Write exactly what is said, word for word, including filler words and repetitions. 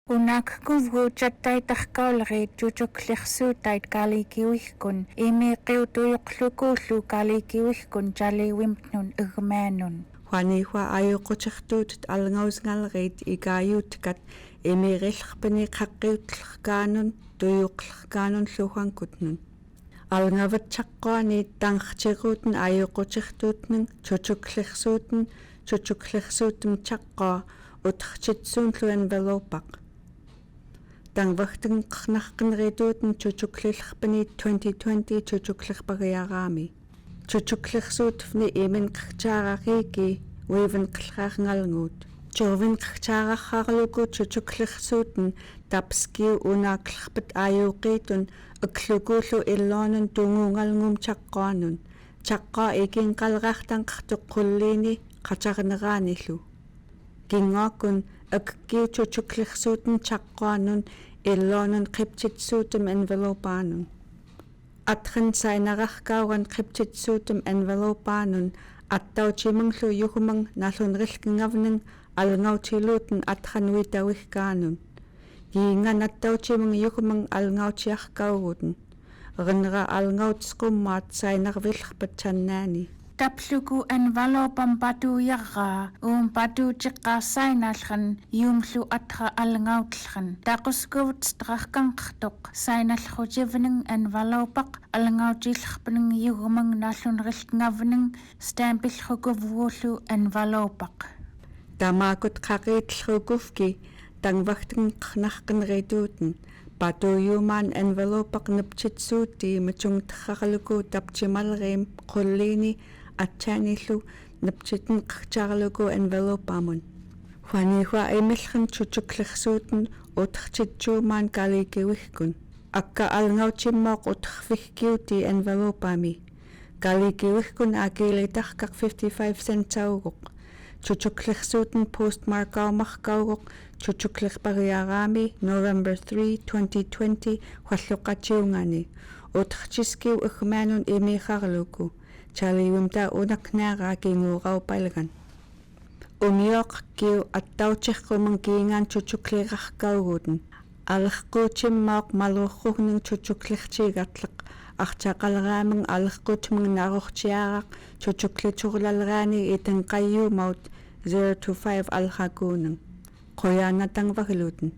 Unak kuvgu cattaitaq kaulġit cucukliqsuutait kalikiwihkun imiiqiutuyuqłukullu kalikiwihkun caliwimtnun igmaanun. Juanihua ayuqutiqtuutit alngausngalġit ikayutkat imiirilqpni qaqiutlqkaanun tuyuqlqkaanun lhujuankutnun. Alngavat caqquani tañqtiruutn ayuqutiqtuutnun cucukliqsuutn cucukliqsuutm caqqua utqtitsuunlu envelopaq. Tañvaktinqnaqknrituutn cucuklilqpni twenty twenty cucukliqpagiarami. Cucukliqsuutfni iminqktiaraq iki uivinqlrarngalnguut. Cuuvinqktiaraqarlugu cucukliqsuutn tapskiu unaklqpit ayuuqiitun uklugulu illoonun tunguungalngum caqquanun. Caqqua ikinqalraqtanqtuq qulliini qatarneraanilu. Kinguakun ukkiu cucukliqsuutn caqquanun illoonun qiptitsuutm envelopaanun. Atrn sainaraqkaugan qiptitsuutm envelopaanun attautimunglu yugmung nalhunrilkngavnung alngautiluutn atrn uitauihkaanun. Kingan attautimung yugmung alngautiaqkaugutn. Ernera alngautsqummaat sainarvilqpit tannaani. Taplugu envelopam patuuyarraa uum patuutiqaa sainalrn iumlu atra alngautlrn. Taquskuvtstraqkanqtuq sainalrutivnung envelopaq alngautilqpnung yugmung nalhunrilkngavnung stampilrukuvgulu envelopaq. Tamakkut qaqiitlrukuvki tañvaktinqnaqknrituutn patuuyumaan envelopaq nupcitsuutii micungtraqlugu tapcimalriim qulliini attaanilu nupcitinqktiarlugu envelopamun. Juanihua imilrn cucukliqsuutn utqtitsuumaan kalikiwihkun. Akka alngautimmauq utqvihkiutii envelopami. Kalikiwihkun akilitarkaq fifty-five cents auguq. Cucukliqsuutn postmarkaumarkauguq cucukliqpagiarami November three, twenty twenty, jualluqatiungani. Utqtiskiu igmaanun imiiqarlugu. Caliwimta unaknara kinguuraupalgan. Umiuqkiu attautiqumung kingan cucukliraqkaugutn. Alrquutimmauq malurruhnung cucukliqtigatleq. Artaqalraamung alrqutmung naruqtiaraq cucukliturlalraani itinqaiumaut zero to five alraqunung. Quyaana tañvagluutn.